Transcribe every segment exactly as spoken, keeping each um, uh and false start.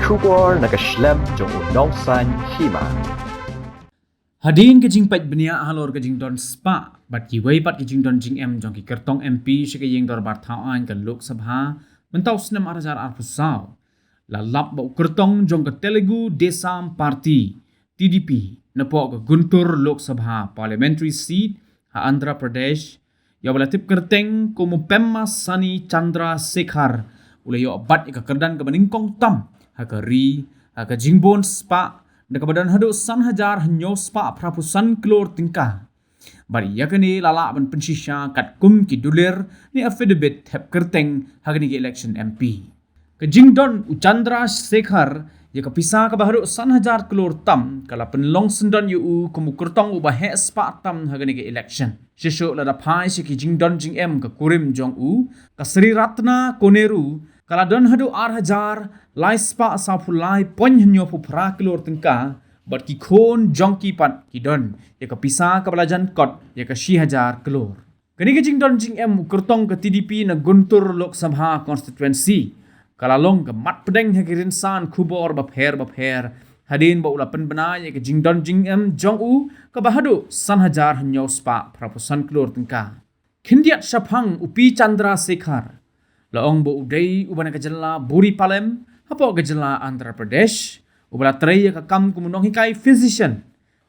Khubor na ka shlem jong u nongsaiñ hima. Hadien ka jingpeit bniah halor ka jingdon spah bad kiwei pat ki jingdon jingem jong ki kyrtong M P sha ka ïing dorbar thaw aiñ ka Lok Sabha mynta u snem ar hajar arphew saw, la lap ba u kyrtong jong ka Telugu Desam Party, T D P, napoh ka Guntur Lok Sabha Parliamentary Seat ha Andhra Pradesh, ïa uba la tip kyrteng kum u Pemmasani Chandrasekhar, u la ïoh bat ïa ka kyrdan kaba nyngkong tam ha ka ri ha ka jingbun spah, da kaba don haduh san hajar hynñiew spah phraphew san klur tyngka. Bad ïa kane la lah ban pynshisha katkum ki dulir ne affidavit thep kyrteng ha kane ka election M P. Ka jingdon u Chandrasekhar ïa ka pisa kaba haduh san hajar klur tam ka la pynlong syndon ïa u kum u kyrtong uba heh spah tam ha kane ka election. Shisha lada phai sha ki jingdon jingem ka kurim jong u, ka Sriratna Koneru, ka la don haduh ar hajar lai spah sawphew lai point hynñiewphew phra klur tyngka, bad ki khun jong ki pat ki don ïa ka pisa kaba la jan kot ïa ka shi hajar klur. Kane ka jingdon jingem u kyrtong ka T D P na Guntur Lok Sabha Constituency ka la long ka mat pdeng ha ki rynsan khubor bapher bapher, hadien ba u la pynbna ïa ka jingdon jingem jong u kaba haduh san hajar hynñiew spah phraphew san klur tyngka. Khyndiat shaphang u P Chandrasekhar, la ong ba u dei uba na ka jylla Boripalem hapoh ka jylla Andhra Pradesh, uba la trei ïa ka kam kum u nonghikai physician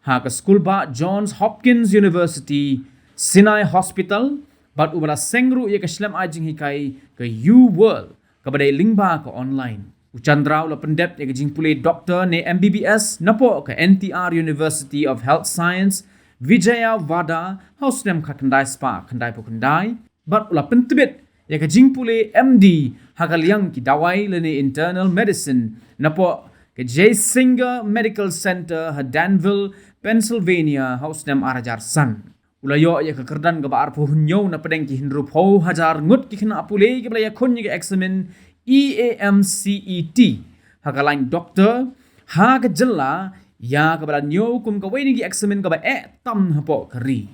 ha ka skul bah Johns Hopkins University, Sinai Hospital, bad uba la seng ruh ïa ka shlem ai jinghikai ka U World, kaba dei lyngba ka online. U Chandra u la pyndep ïa ka jingpule doktor ne M B B S napoh ka N T R University of Health Science, Vijayawada, ha u snem khatkhyndai spah khyndaiphew khyndai, bad u la pyntbit ïa ka jingpule M D ha ka liang ki dawai lane internal medicine napoh ka Geisinger Medical Center ha Danville, Pennsylvania, ha u snem ar hajar san. U la ïoh ïa ka kyrdan kaba arphew hynñiew na pdeng ki hynriewphew hajar ngut ki khynnah pule kiba la ïakhun ïa ka eksamin E A M C E T ha ka lain doktor ha ka jylla, ïa kaba la ñiew kum kawei na ki eksamin kaba eh tam hapoh ka ri.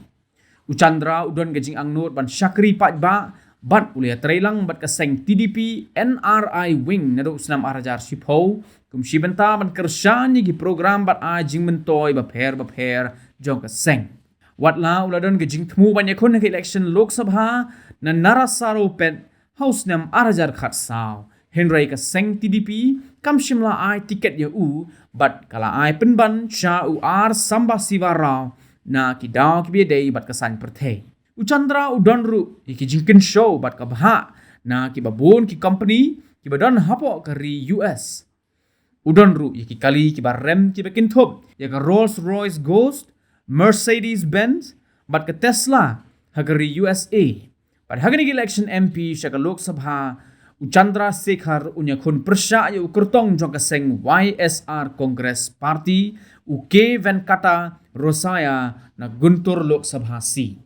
U Chandra u don ka jingangnud ban shakri paidbah bad u la ïatreilang bad ka seng T D P N R I Wing naduh u snem ar hajar shiphew, kum shi bynta ban kyrshan ïa ki program bad ai jingmyntoi bapher bapher jong ka seng. Watla u la don ka jingthmu ban ïakhun ha ka election Lok Sabha na Narasaraopet ha u snem ar hajar khatsaw, hynrei ka seng T D P kam shym la ai tiket ïa u, bad ka la ai pynban sha u R Sambasiva Rao na ki daw kiba ïadei bad ka saiñ pyrthei. U Chandra u don ruh ïa ki jingkynshew bad ka bhah na kiba bun ki company kiba don hapoh ka ri U S. U don ruh ïa ki kali kiba rem kiba kynthup ïa ka Rolls Royce Ghost, Mercedes Benz, bad ka Tesla ha ka ri U S A. Bad ha kane ka election M P sha ka Lok Sabha, u Chandra Sekhar un ïakhun pyrshah ïa u kyrtong jong ka seng Y S R Congress Party, u K Venkata Rosaya, na Guntur Lok Sabha seat.